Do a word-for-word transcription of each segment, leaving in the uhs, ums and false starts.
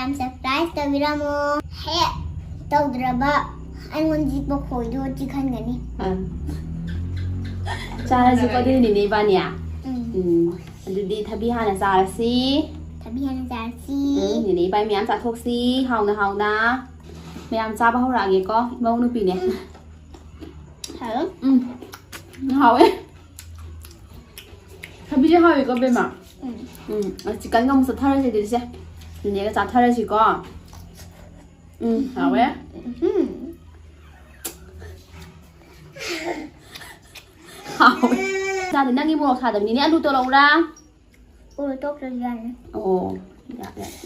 ꯌꯥꯝ ꯁꯕꯁꯀ꯭ꯔꯥꯏꯕ ꯇꯧꯕꯤꯔꯝꯃꯣ꯫ ꯍꯦꯛ ꯇꯧꯗ꯭ꯔꯕ ꯑꯩꯉꯣꯟꯗ ꯆꯤꯛꯄ ꯈꯣꯏꯗꯣ ꯆꯤꯛꯍꯟꯒꯅꯤ꯫ ꯑꯥ꯫ ꯆꯥꯔꯁꯤꯀꯣ ꯑꯗꯨꯗꯤ ꯅꯦꯅꯦ ꯏꯕꯥꯅꯤ꯫ ꯎꯝ꯫ ꯎꯝ꯫ ꯑꯗꯨꯗꯤ ꯊꯕꯤ ꯍꯥꯟꯅ ꯆꯥꯔꯁꯤ꯫ ꯊꯕꯤ ꯍꯥꯟꯅ ꯆꯥꯔꯁꯤ꯫ ꯎꯝ, ꯅꯦꯅꯦ ꯏꯕꯥꯅꯤ ꯃꯌꯥꯝ ꯆꯥꯊꯣꯛꯁꯤ ꯍꯥꯎꯅ ꯍꯥꯎꯅ꯫ ꯃꯌꯥꯝ ꯆꯥꯕ ꯍꯧꯔꯛꯑꯒꯦꯀꯣ, ꯏꯃꯧ ꯅꯨꯄꯤꯅꯦ꯫ ꯍꯥꯎ꯫ ꯎꯝ꯫ ꯍꯥꯎꯋꯦ꯫ ꯊꯕꯤꯁꯦ ꯍꯥꯎꯋꯤꯀꯣ ꯕꯦꯝꯃ꯫ ꯎꯝ꯫ ꯎꯝ꯫ ꯑ, ꯆꯤꯛꯀꯟꯒ ꯑꯃꯨꯛ ꯆꯥꯊꯔꯁꯤ ꯑꯗꯨꯗꯤ ꯁꯦ꯫ ꯅꯦꯅꯦꯒ ꯆꯥꯊꯔꯁꯤꯀꯣ꯫ ꯎꯝ, ꯍꯥꯎꯋꯦ꯫ ꯎꯝ꯫ ꯍꯥꯎꯋꯦ꯫ ꯆꯥꯗꯦ, ꯅꯪꯒꯤ ꯃꯣꯔꯣꯛ ꯁꯥꯗꯕꯅꯤꯅꯦ, ꯑꯂꯨ ꯇꯣꯠꯂꯛꯎꯔꯥ? ꯎ ꯇꯣꯛꯇ꯭ꯔꯁꯨ ꯌꯥꯅꯤ꯫ ꯑꯣ, ꯌꯥꯔꯦ, ꯌꯥꯔꯦ꯫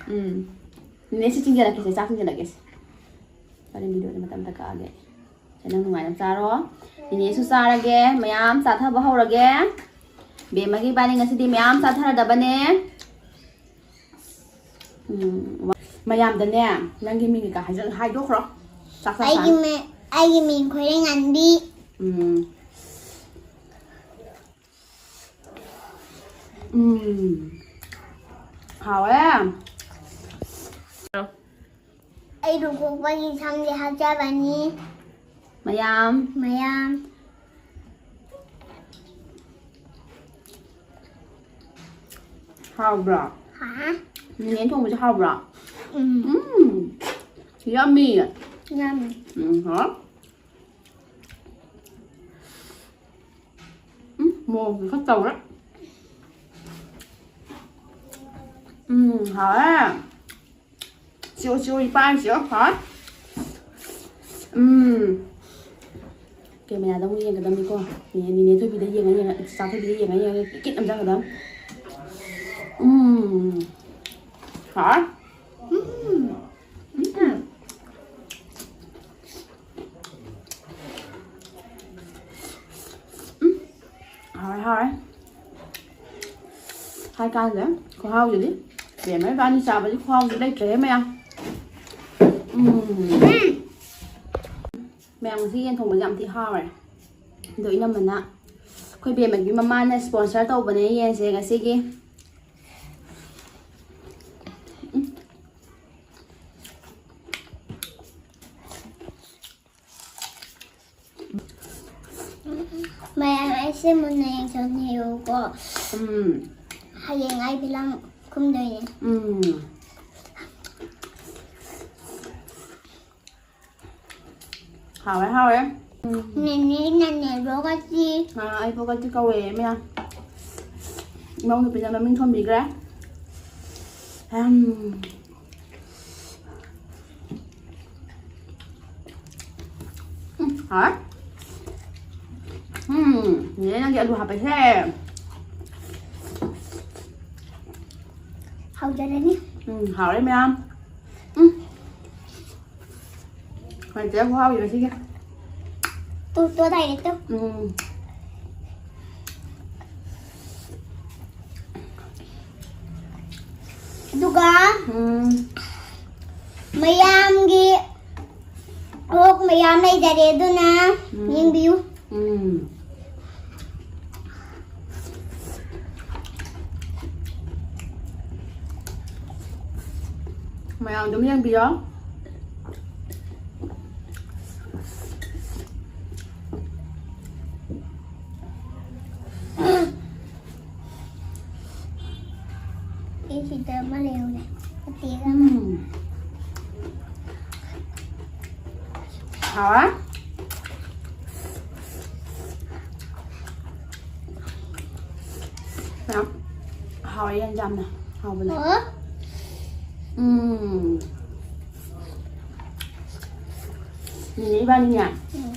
ꯎꯝ꯫ ꯅꯦꯅꯦ ꯁꯤ ꯆꯤꯡꯁꯤꯜꯂꯛꯀꯦꯁꯦ, ꯆꯥꯛ ꯆꯤꯡꯁꯤꯜꯂꯛꯀꯦꯁꯦ꯫ ꯍꯣꯔꯦꯟ ꯚꯤꯗꯤꯑꯣꯗ ꯃꯇꯝꯗ ꯀꯛꯑꯒꯦ꯫ ꯁꯦ, ꯅꯪ ꯅꯨꯡꯉꯥꯏꯅ ꯆꯥꯔꯣ꯫ ꯅꯦꯅꯦꯁꯨ ꯆꯥꯔꯒꯦ, ꯃꯌꯥꯝ ꯆꯥꯊꯕ ꯍꯧꯔꯒꯦ꯫ ꯕꯦꯝꯃꯒꯤ ꯏꯕꯥꯅꯤ ꯉꯁꯤꯗꯤ ꯃꯌꯥꯝ ꯆꯥꯊꯔꯗꯕꯅꯦ꯫ ꯎꯝ, ꯃꯌꯥꯝꯗꯅꯦ ꯅꯪꯒꯤ ꯃꯤꯡ ꯀꯩꯀꯥ ꯍꯥꯏꯖ-, ꯍꯥꯏꯗꯣꯛꯈ꯭ꯔꯣ꯫ ꯆꯥꯛ ꯆꯥ ꯑꯩꯒꯤ ꯆꯥꯅ꯫ ꯃꯤꯡ ꯑꯩꯒꯤ ꯃꯤꯡ ꯈꯣꯏꯔꯦꯡ ꯉꯥꯟꯕꯤ꯫ ꯎꯝ꯫ ꯎꯝ꯫ ꯍꯥꯎꯋꯦ꯫ ꯑꯩ ꯂꯨꯈꯣꯛꯄꯒꯤ ꯁꯝꯁꯦ ꯍꯥꯞꯆꯕꯅꯤ꯫ ꯃꯌꯥꯝ꯫ ꯃꯌꯥꯝ꯫ ꯍꯥꯎꯕ꯭ꯔꯣ? ꯍꯥ? ꯅꯦꯅꯦ ꯊꯣꯡꯕꯁꯦ ꯍꯥꯎꯕ꯭ꯔꯣ? ꯎꯝ꯫ ꯎꯝ꯫ Yummy꯫ ꯌꯥꯝ꯫ ꯎꯝ, ꯍꯥꯎ꯫ ꯎꯝ, ꯃꯣꯔꯣꯛꯁꯦ ꯈꯔ ꯇꯧꯔꯦ꯫ ꯎꯝ, ꯍꯥꯎꯋꯦ꯫ ꯆꯤꯛꯑꯣ, ꯆꯤꯛꯑꯣ, ꯏꯄꯥꯅ ꯆꯤꯛꯑꯣ, ꯍꯥꯎꯋꯦ꯫ ꯎꯝ꯫ ꯀꯦꯃꯦꯔꯥꯗ ꯑꯃꯨꯛ ꯌꯦꯡꯒꯗꯕꯅꯤꯀꯣ꯫ ꯅꯦ-, ꯅꯦꯅꯦ ꯊꯣꯏꯕꯤꯗ ꯌꯦꯡꯉ ꯌꯦꯡꯉ, ꯏꯆꯥ ꯊꯣꯏꯕꯤꯗ ꯌꯦꯡꯉ ꯌꯦꯡꯉ ꯀꯤꯠ ꯀꯤꯠ ꯅꯝꯖꯒꯗꯕꯅꯤ꯫ ꯎꯝ꯫ ꯍꯥꯎꯋꯦ꯫ ꯎꯝ꯫ ꯎꯝ꯫ ꯍꯥꯎꯔꯦ, ꯍꯥꯎꯔꯦ꯫ ꯍꯥꯏ ꯀꯥꯟꯗ ꯈꯨꯍꯥꯎꯁꯤꯗꯤ꯫ ꯕꯦꯝꯃ ꯏꯕꯥꯅꯤ ꯆꯥꯕꯗꯤ ꯈꯨꯍꯥꯎꯁꯤ ꯂꯩꯇ꯭ꯔꯦꯍꯦ ꯃꯌꯥꯝ꯫ ꯎꯝ꯫ ꯃꯌꯥꯝ ꯉꯁꯤ ꯌꯦꯟ ꯊꯣꯡꯕꯁꯦ ꯌꯥꯝ ꯊꯤ ꯍꯥꯎꯔꯦ꯫ ꯑꯗꯣ ꯏꯅꯝꯃꯅ ꯑꯩꯈꯣꯏ ꯕꯦꯝꯃꯒꯤ ꯃꯃꯥꯅ sponsor ꯇꯧꯕꯅꯦ ꯌꯦꯟꯁꯦ ꯉꯁꯤꯒꯤ꯫ ꯎꯝ, ꯁꯦ ꯃꯨꯟꯅ ꯌꯦꯡꯁꯟꯕꯤꯌꯨꯀꯣ꯫ ꯎꯝ꯫ ꯍꯌꯦꯡ ꯑꯩ ꯐꯤꯂꯝ ꯀꯨꯝꯗꯣꯏꯅꯦ꯫ ꯎꯝ꯫ ꯍꯥꯎꯋꯦ, ꯍꯥꯎꯋꯦ꯫ ꯎꯝ꯫ ꯅꯦꯅꯦ, ꯅꯦꯅꯦ ꯕ꯭ꯂꯣꯒꯔꯁꯤ꯫ ꯑꯥ, ꯑꯩ ꯕ꯭ꯂꯣꯒꯔꯁꯤ ꯀꯧꯋꯦ, ꯃꯌꯥꯝ꯫ ꯏꯃꯧ ꯅꯨꯄꯤꯅ ꯃꯃꯤꯡ ꯊꯣꯟꯕꯤꯈ꯭ꯔꯦ꯫ ꯎꯝ꯫ ꯎꯝ, ꯍꯥꯎꯋꯦ꯫ ꯎꯝ, ꯅꯦꯅꯦ, ꯅꯪꯒꯤ ꯑꯂꯨ ꯍꯥꯞꯄꯁꯦ꯫ ꯍꯥꯎꯖꯔꯅꯤ꯫ ꯎꯝ, ꯍꯥꯎꯔꯦ ꯃꯌꯥꯝ꯫ ꯎꯝ꯫ ꯍꯣꯏ, ꯆꯦ, ꯈꯨꯍꯥꯎꯁꯦ ꯉꯁꯤꯒꯤ꯫ To, to, direct to. ꯎꯝ꯫ ꯑꯗꯨꯒ ꯎꯝ꯫ ꯃꯌꯥꯝꯒꯤ ꯑꯣꯛ ꯃꯌꯥꯝ ꯂꯩꯖꯔꯦ, ꯑꯗꯨꯅ ꯎꯝ꯫ ꯌꯦꯡꯕꯤꯌꯨ꯫ ꯎꯝ꯫ ꯃꯌꯥꯝ ꯑꯗꯨꯝ ꯌꯦꯡꯕꯤꯌꯣ꯫ ꯑꯩ ꯁꯤꯗ ꯑꯃ ꯂꯩꯍꯧꯔꯦ꯫ ꯑꯇꯦꯛ ꯑꯃ꯫ ꯎꯝ꯫ ꯍꯥꯎꯋꯦ? ꯌꯥꯝ ꯍꯥꯎꯋꯦ, ꯌꯦꯟꯁꯦ ꯌꯥꯝꯅ ꯍꯥꯎꯕꯅꯦ꯫ ꯑꯣ꯫ ꯎꯝ꯫ ꯅꯦꯅꯦ ꯏꯕꯥꯅꯤꯅꯦ꯫ ꯎꯝ꯫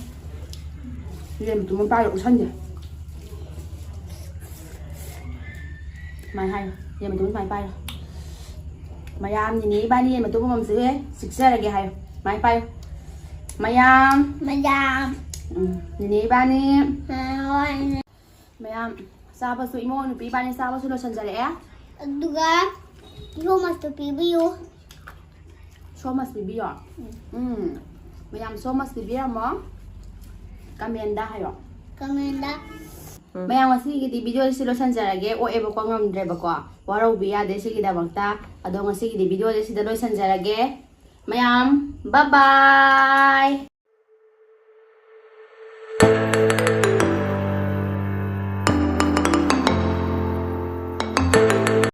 ꯌꯦꯟ ꯃꯇꯨꯝ ꯑꯃ ꯄꯥꯏꯔ ꯎꯠꯁꯟꯒꯦ꯫ ꯁꯨꯃꯥꯏꯅ ꯍꯥꯏꯌꯣ꯫ ꯌꯦꯟ ꯃꯇꯨꯝ ꯁꯨꯃꯥꯏꯅ ꯄꯥꯏꯔꯣ꯫ ꯃꯌꯥꯝ, ꯅꯦꯅꯦ ꯏꯕꯥꯅꯤ ꯌꯦꯟ ꯃꯇꯨꯝ ꯑꯃꯃꯝꯁꯦ ꯆꯤꯛꯆꯔꯒꯦ ꯍꯥꯏꯌꯣ꯫ ꯁꯨꯃꯥꯏꯅ ꯄꯥꯏꯌꯣ꯫ ꯃꯌꯥꯝ꯫ ꯃꯌꯥꯝ꯫ ꯎꯝ꯫ ꯅꯦꯅꯦ ꯏꯕꯥꯅꯤ꯫ ꯃꯌꯥꯝ꯫ ꯃꯌꯥꯝ ꯆꯥꯕꯁꯨ, ꯏꯃꯧ ꯅꯨꯄꯤ ꯏꯕꯥꯅꯤ ꯆꯥꯕꯁꯨ ꯂꯣꯏꯁꯤꯟꯖꯔꯛꯑꯦ꯫ ꯑꯗꯨꯒ ꯏꯃꯧ ꯃꯁꯇꯨ ꯄꯤꯕꯤꯌꯨ꯫ ꯁꯣ ꯃꯁ ꯄꯤꯕꯤꯌꯣ꯫ ꯎꯝ꯫ ꯎꯝ꯫ ꯃꯌꯥꯝ ꯁꯣ ꯃꯁ ꯄꯤꯕꯤꯔꯝꯃꯣ꯫ ꯀꯃꯦꯟꯗ ꯍꯥꯏꯌꯣ꯫ ꯀꯃꯦꯟꯗ꯫ ꯃꯌꯥꯝ, ꯉꯁꯤꯒꯤꯗꯤ ꯚꯤꯗꯤꯑꯣꯁꯤ ꯂꯣꯏꯁꯤꯟꯖꯔꯒꯦ꯫ ꯑꯣꯛꯑꯦꯕꯀꯣ, ꯉꯝꯗ꯭ꯔꯦꯕꯀꯣ꯫ ꯋꯥꯔꯧꯕꯤ ꯌꯥꯗꯦ ꯁꯤꯒꯤꯗꯃꯛꯇ꯫ ꯑꯗꯣ ꯉꯁꯤꯒꯤꯗꯤ ꯚꯤꯗꯤꯑꯣꯁꯦ ꯁꯤꯗ ꯂꯣꯏꯁꯤꯟꯖꯔꯒꯦ꯫ ꯃꯌꯥꯝ, bye bye꯫